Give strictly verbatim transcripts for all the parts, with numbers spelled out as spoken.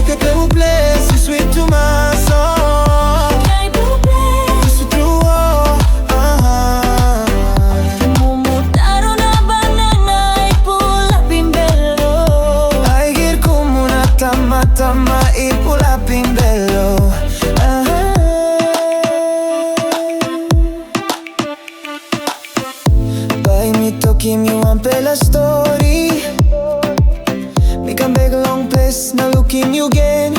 Kaikai ples i swit tumas, oh. Kaikai ples i swit tru, oh, aha. Mumu, taro na banana i pulapim belo. Aigir kumu na tamatama i pulapim belo. Aha. Bai mi tokim yu wanpela stori. Mi kam bek long ples na lukim yu gen.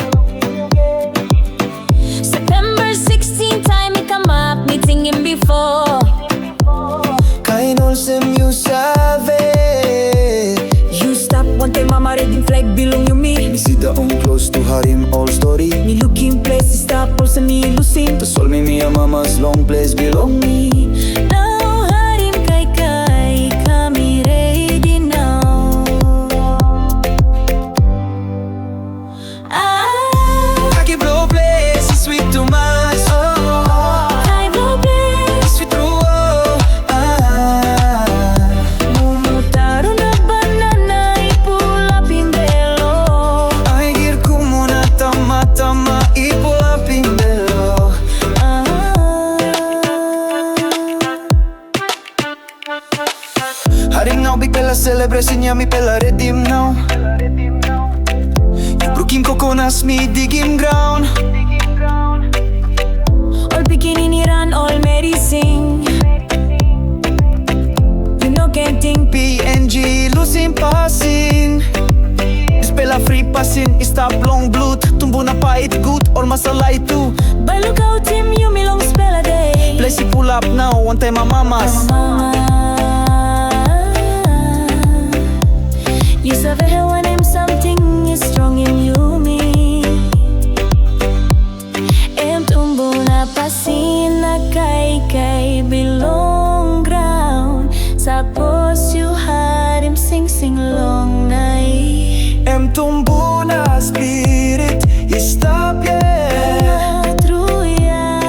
September sixteen, taim mi kamap, mi tingim bipo. Kain olsem yu save. Yu stap wantaim mama, redim flag bilong yumi. Mi sindaun klostu harim ol stori. Mi lukim ples i stap olsem mi lusim. Tasol mi, mi amamas long ples bilong mi. Nau harim kaikai, kam i redi nau. Ah. Kaikai bilong ples i swit tumas, oh. Kaikai bilong ples i swit tru, oh. Ah. Mumu, taro na banana i pulapim belo. Aigir kumu na tamatama i pulapim belo. Ah. Harim nau, bikpela selebresen ya mipela redim nau. Yu brukim kokonas, mi digim graun. Ol pikinini ran, ol meri sing. Yu no ken ting P N G lusim pasin. Dispela fri pasin i stap long blut, tumbuna pait gut, ol masala i tu. Bai lukautim yumi long dispela de. Ples i pulap nau wantaim amamas. Mama, yu save wanem samting i strongim yumi? Em tumbuna pasin na kaikai bilong graun. Sapos yu harim singsing long nait. Em tumbuna spirit i stap yet. Tru ya.